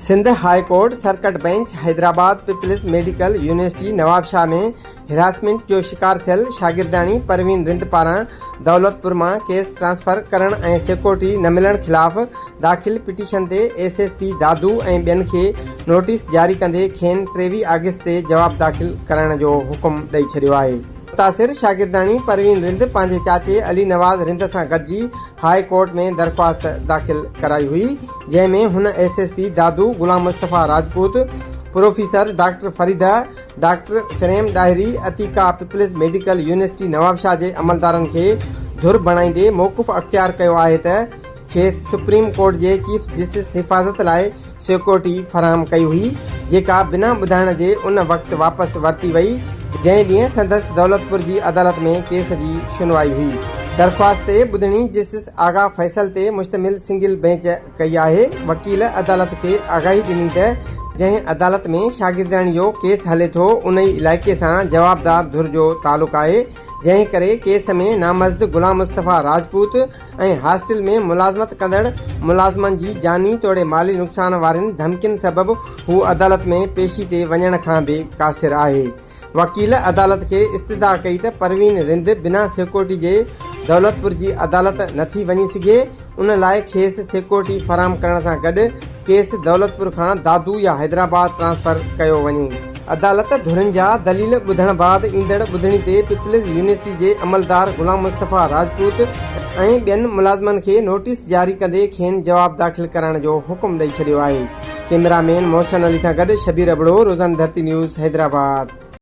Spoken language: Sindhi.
Sindh high court circuit bench Hyderabad peoples medical university Nawabshah ۾ harassment جو شڪار ٿيل شاگردياڻي پروين رند پاران دولتپور مان ڪيس ٽرانسفر ڪرڻ ۽ سيڪيورٽي نه ملڻ خلاف داخل پٽيشن تي ايس ايس پي دادو ۽ ٻين کي نوٽيس جاري ڪندي کين 23 آگسٽ تي جواب داخل ڪرائڻ جو حڪم ڏئي ڇڏيو آهي. متاثر شاگردياڻي پروين رند پنهنجي چاچي علي نواز رند سان گڏجي هاء ڪورٽ ۾ درخواست داخل ڪرائي هئي، جنهن ۾ هن S S P Dadu Ghulam Mustafa Rajput, professor doctor Farida, doctor Frame Dahri, Atiqa peoples medical university Nawabshah جي عملدارن کي ڌر بڻائيندي موقف اختيار ڪيو آهي ته کيس سپريم ڪورٽ جي چيف جسٽس حفاظت لاء سيڪيورٽي فراهم ڪئي هئي، جيڪا بنا ٻڌائڻ جي ان وقت واپس ورتي وئي، جنهن ڏينهن سندس دولتپور جي عدالت ۾ ڪيس جي شنوائي هئي. درخواست تي ٻڌڻي جسٽس آغا فيصل تي مشتمل سنگل بئنچ ڪئي آهي. وڪيل عدالت کي آگاهي ڏني ته جنهن عدالت ۾ شاگردياڻي جو ڪيس هلي ٿو، ان ئي علائقي سان جوابدار ڌر جو تعلق آهي، جنهن ڪري ڪيس ۾ نامزد غلام مصطفيٰ راجپوت ۽ هاسٽل ۾ ملازمت ڪندڙ ملازمن جي جاني توڙي مالي نقصان وارين ڌمڪين سبب هو عدالت ۾ پيشي تي وڃڻ کان به قاصر آهي. وڪيل عدالت کي استدعا ڪئي ته پروين رند بنا سيڪيورٽي جي دولتپور جي عدالت نٿي وڃي سگهي ان لاء کيس سيڪيورٽي فراهم ڪرڻ سان گڏ ڪيس دولتپور کان دادو يا حيدرآباد ٽرانسفر ڪيو وڃي. عدالت ڌرين جا دليل ٻڌڻ بعد ايندڙ ٻڌڻي تي پيپلز يونيورسٽي جي عملدار غلام مصطفيٰ راجپوت ۽ ٻين ملازمن کي نوٽيس جاري ڪندي کين جواب داخل ڪرائڻ جو حڪم ڏئي ڇڏيو آهي. ڪئميرا مين محسن علي سان گڏ شبير ابڙو، روزانه ڌرتي نيوز، حيدرآباد.